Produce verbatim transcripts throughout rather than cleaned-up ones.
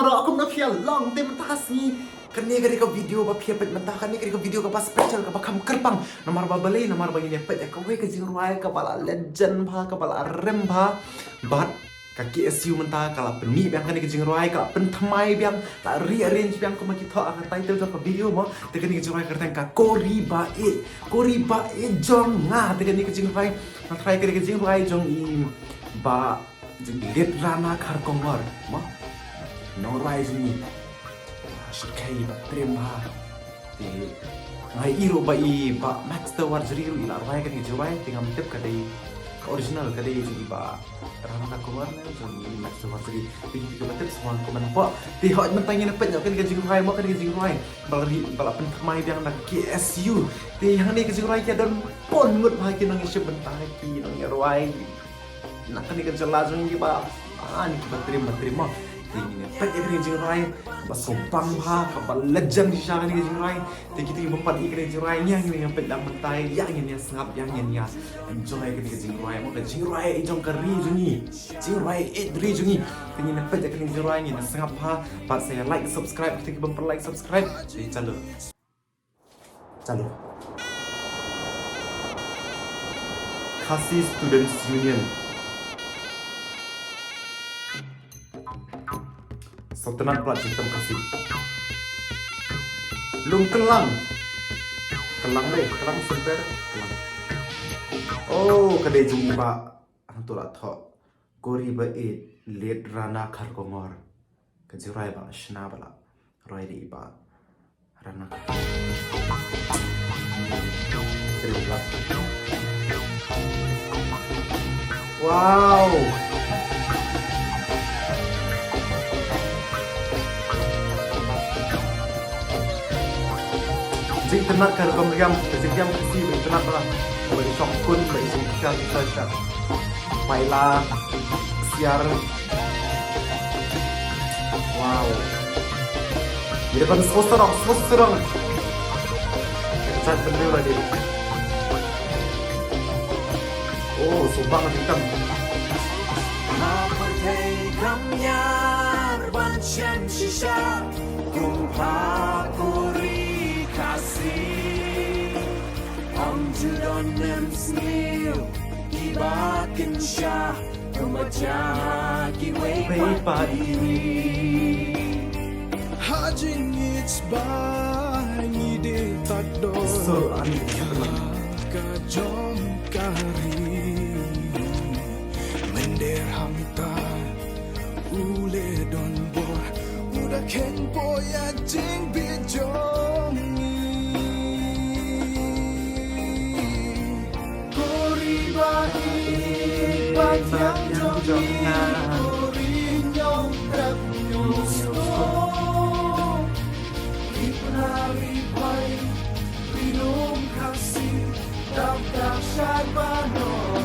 Ro kum na phi ïa long te mynta ka sngi. Kane ka dei ka video ba phi ïa peit mynta, kane ka dei ka video kaba special, kaba kham kyrpang. Namar ba balei, namar ba ngin ïa peit ïa kawei ka jingrwai kaba la legend bha, kaba la rem bha. Bad ka K S U mynta ka la pynmih biang kane ka jingrwai, ka la pynthymmai biang, la rearrange biang kumba ki thoh ha ka title jong ka video mo. Te kane ka jingrwai ka kyrteng ka Ko Ri Ba Ïeit, Ko Ri Ba Ïeit jong nga. Te kane ka jingrwai, nga trai kane ka jingrwai jong i Bah Jong i Late Rana Kharkongor mo. Nongrwai jong ngi. Shyrkhei ba triem bha. Te nga ïohi ruh ba i Bah Maxter Warjri ruh i la rwai kane ka jingrwai, te ngam tip ka dei ka original, ka dei jong i Bah Rana Kharkongor ne jong i Maxter Warjri. Te phi ba tip sngewbha comment hapoh. Te hooid mynta ngin ïa peit noh kane ka jingrwai mo, kane ka jingrwai ba la ri, ba la pynthymmai biang da ka K S U. Te hangne ka jingrwai ki don bun ngut bha ki nongïashim bynta, ki nongïarwai na kane ka jylla jong ngi ba, ah, ngi kiba triem ba triem mo. Te ngin ïa peit ïa kane ka jingrwai ba sngewbang bha, kaba legend shisha kane ka jingrwai. Te kita kiba ym pat ïohi ïa kane ka jingrwai, ngin ïa peit lang mynta, ïa ngin ïa sngap, ïa ngin ïa enjoy ïa kane ka jingrwai mo, ka jingrwai jong ka ri jong ngi, jingrwai ri jong ngi. Te ngin ïa peit ïa kane ka jingrwai, ngin ïa sngap bha. Bad sa ïa like, subscribe, kita kiba ym pat like, subscribe. Te chalo. Chalo. Khasi Students Union. Sngewtynnat palat jingtem Khasi. Lum kyllang. Kyllang dei, kyllang symper, kyllang. Oh, ka dei jong i Bah, hangto la thoh. Ko Ri Ba Ïeit, Late Rana Kharkongor. Ka jingrwai ba shna ba la rwai da i Bah Rana. Wow. Jingtynnat ka rukom riam, ka jingriam Khasi ba itynnat ba la. Ba i shong kun, ba i shong kar, i shong kar. Paila, siar. Wow. Ïa ban sngewsarong, sngewsarong. Ka jait bynriew la dei. Oh, sngewbang jingtem. Ha pyrthei kam ïar ban shem shisha kum ha Ko Ri Khasi. Ym ju don nym sniew kiba kynsha kumba jia kiwei pat ki ri. Ha jingïeit ba ngi dei tad don ka jong ka ri. Mynder hangta u leh don bor, u da kheiñ poi ïa jingbit jong ngi. Ko Ri Ba Ïeit, Ba Thiang jong ngi, ko Ri Ñiewtrep Ñiewskum. Ri Pnar Ri Bhoi, Ri Lum Khasi, dap dap shad ba nor.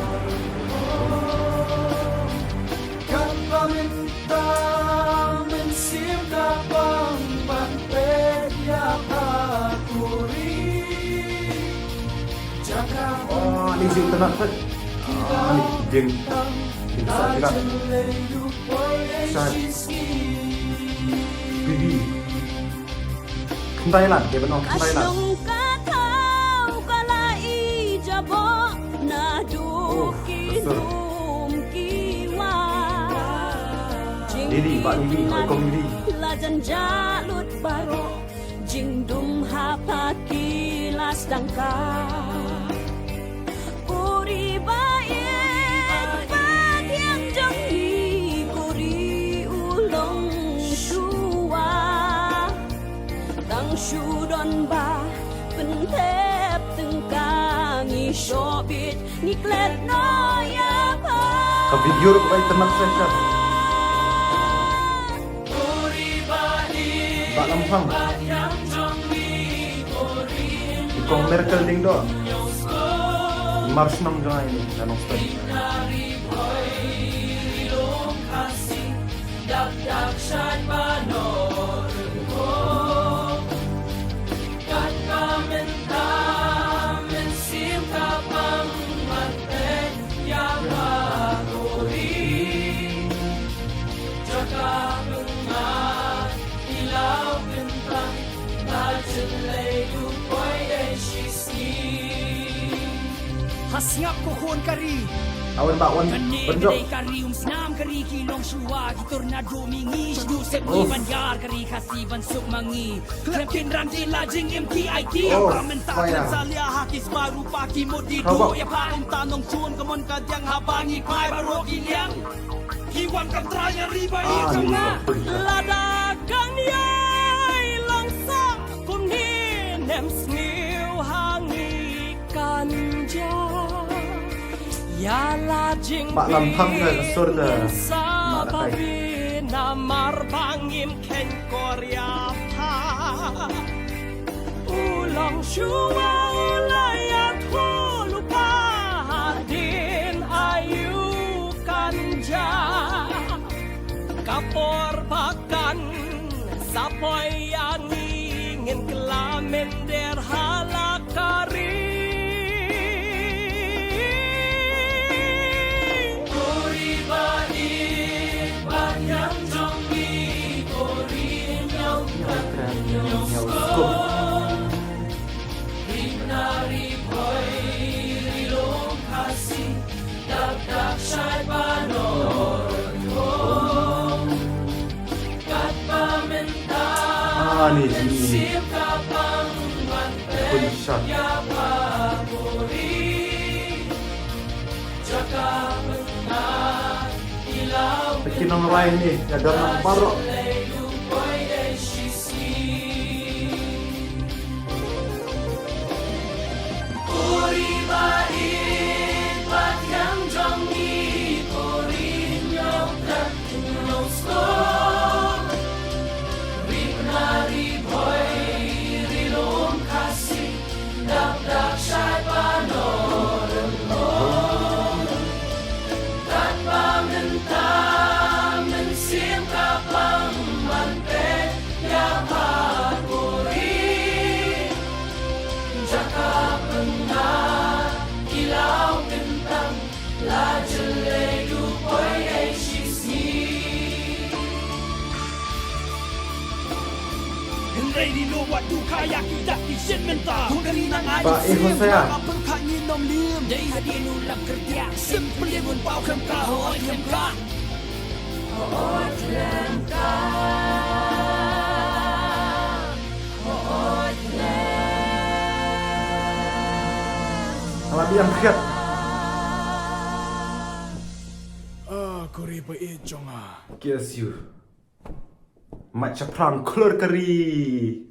Katba mynta mynsiem ka pang ban peit ïa pha Ko Ri. Jaka. Oh, ni jingtynnat pat. Ah, ni jing. Ni sa kirat. Sa. Bibi. Khyndai lad, dei ban ong khyndai lad. Ka shnong ka thaw ka la i jaboh naduh ki lum ki wah. Lili, Bah Lili, oi kong Lili. La jan jah lut baroh, jingdum ha pha ki la sdang ka. Ko Ri Ba Ïeit, Ba Thiang jong ngi, ko Ri u long shuwa. Tang shu don ba pynthep tyngka, ngi shoh bit ngi klet noh ïa pha. Ka video ruh ka bai tynnak sha sha. Bah Lamphang. I Kong Miracle Lyngdoh. I mar shnong jong ngi na Nongstoiñ. Sngap ko khun ka ri. Awan ba wan. Kane ka dei ka ri um snam, ka ri ki longshuwa, ki tornado mihngi, shdu sep ngi ban ïar ka ri Khasi ban suk ma ngi. Khlem kin ran ki la jingim ki aiti. Oh, haba mynta fire. Khlem salia ha ki sba rupa ki mut di. Haba. Du ïa pha um ta nongchun ka mon ka diang haba ngi phai baroh ki liang. Ki wan kam trai ïa ri ba i. Ah, jong nga. Lada kan ïai long sah kumne, nem sniew ha ngi kan ja. Ïa la jingpynïaid sa ba bit namar ba ngim kheiñ kor ïa pha. U longshuwa u la ïathuh lypa, hadien aïu kan ja. Ka por ba kan sa poi ïa ngi, ngin kylla mynder ha la ka ri. Ko ri ba ïeit bad ïam jong ngi, ko ri hynñiew kynrad hynñiew skum. Ri Bnai, Ri Bhoi, Ri Lum Khasi, dap dap shai ba Noronghong. Katba mynta, ah, ni, ni, ni. Mynsiem ka pang ban peit ïa pha ko ri. Jaka pynat, ïa la ki nongrwai ne, ïa don lang baroh. Hynrei ri lum wat duh kha ïa ki dak ki shin mynta. Hynrei nang ai ba, eh, Hosea. Ba pyrkhat ngin ym lim. Dei hadien u lap kyrtiah. Sim pynliem un paw khlem ka, hooid khlem ka. Hooid khlem ka. Hooid khlem. Ala biang khiat. Ah, ko ri ba ïeit jong nga. Kiss you. Mait shaphrang khlur ka ri.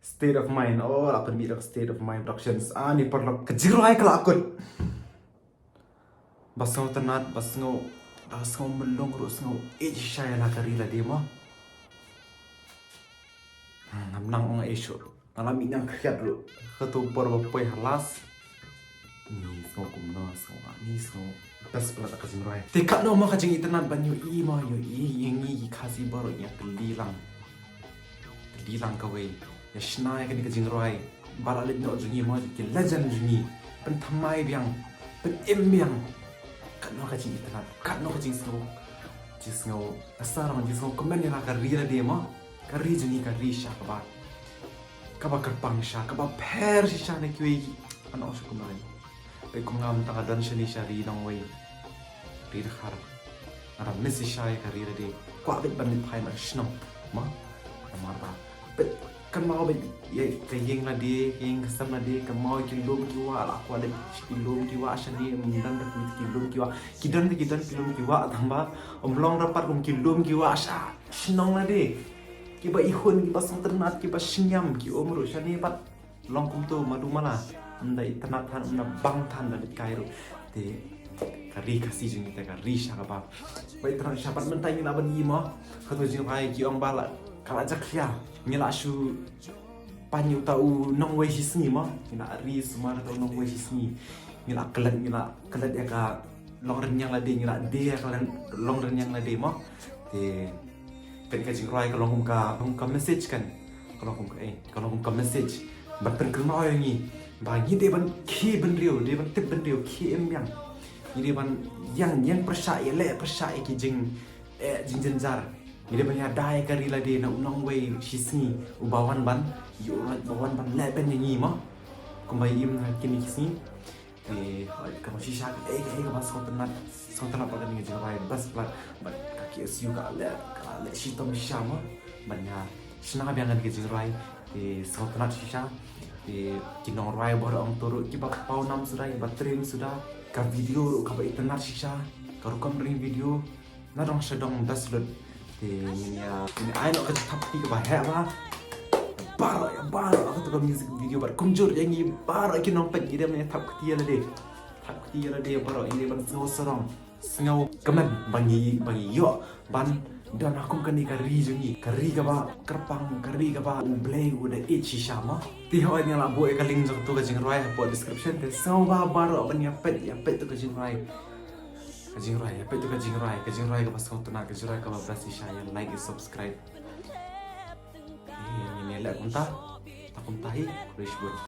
State of Mind. Oh, la pynmih da ka State of Mind Productions. Ah, ni paralok ka jingrwai ka la kut. Ba sngew tynnat, ba sngew, ba sngew mlung ruh, sngew ïeit shisha ïa la ka ri lade mo. Hmm, ngam nang ong ei shuh. Nga la mih nang khriat ruh. Kato por ba poi ha last. Ni sngew kumno, sngew, ni sngew. Best pala ka jingrwai. Te katno mo ka jingitynnat ban ïohi mo, ïohi ïa ngi ki Khasi baroh ïa kylli lang. Kylli lang kawei. Ïa shna ïa kane ka jingrwai. Ba la leit noh jong ngi mo, ki legend jong ngi. Pynthymmai biang. Pynim biang. Katno ka jingitynnat. Katno ka jingsngew. Jingsngew. Ka sarong jingsngew kmen ïa la ka ri lade mo. Ka ri jong ngi ka ri shisha kaba, kaba kyrpang shisha, kaba pher shisha na kiwei ki. Ano shu kumno. Peit kum nga mynta nga don shane sha ri nongwei. Ri Dkhar. Nga da miss shisha ïa ka ri lade. Kwah beit ban leit phai na shnong. Mo. Namar ba. Beit kynmaw beit ïa ka ïing lade, ka ïing ka sem lade, kynmaw ki lum ki wah la kwah leit ki lum ki wah shane, ym don da ki lum ki wah. Ki don da ki don ki lum ki wah tang ba ym long ra pat kum ki lum ki wah sha shnong lade. Kiba ihun, kiba sngewtynnat, kiba shngiam, ki um ruh shane pat long kumto madu mala. Ym da itynnat than, ym da bang than da leit kai ruh. Te ka ri Khasi jong ngi te ka ri shisha kaba. Ba itynnat shisha pat mynta ngi la ban ïohi mo. Kato jingrwai ki ong ba la ka la jakhlia. Ngi la shu pan ïa uta u nongwei shisngi mo. Ngi la ri sumar uta u nongwei shisngi. Ngi la klet, ngi la klet ïa ka longrynïeng lade, ngi la die ïa ka long-, longrynïeng lade mo. Te peit ka jingrwai ka long kum ka, long ka message kan. Ka long kum ka, eh, ka long kum ka message. Ban pynkynmaw ïa ngi ba ngi dei ban khie bynriew, dei ban tip bynriew, khie im biang. Ngi dei ban ïeng, ïeng pyrshah, ïaleh pyrshah ïa ki jing, eh, jingjynjar. Ngi dei ban ïada ïa ka ri lade na u nongwei shisngi uba wan ban ïoh, uba wan ban leh beiñ ïa ngi mo. Kumba ïa im ha kine ki sngi. Te hoi, kaba shisha kaei kaei kaba sngewtynnat, sngewtynnat bad kane ka jingrwai best bad, bad ka K S U ka leh, ka leh shitom shisha mo. Bad nga shna biang kane ka jingrwai. Te sngewtynnat shisha. Te ki nongrwai baroh ong to ruh kiba paw nam suda, kiba trim suda. Ka video ruh kaba itynnat shisha. Ka rukom ring video. Na dong sha dong best lut. Te ngin ïa, ngin ai noh ka thap kti kaba heh ba. Baroh ïa baroh ïa katu ka music video bad kumjuh ïa ngi baroh ki nongpeit ngi dei ban ïa thap kti ïa lade. Thap kti ïa lade baroh ngi dei ban sngew sarong, sngew kmen ba ngi, ba ngi ïoh ban don ha kum kane ka ri jong ngi, ka ri kaba kyrpang, ka ri kaba U Blei u da ïeit shisha mo. Te hoi nga la buh ïa ka link jong katu ka jingrwai hapoh description, te sngewbha baroh ban ïa peit, ïa peit tu ka jingrwai. Ka jingrwai, ïa peit tu ka jingrwai, ka jingrwai kaba sngewtynnat, ka jingrwai kaba best shisha, ïa like, ïa subscribe. Eh, ngin ïa leh kumta, ta kumta hi, khublei shibun.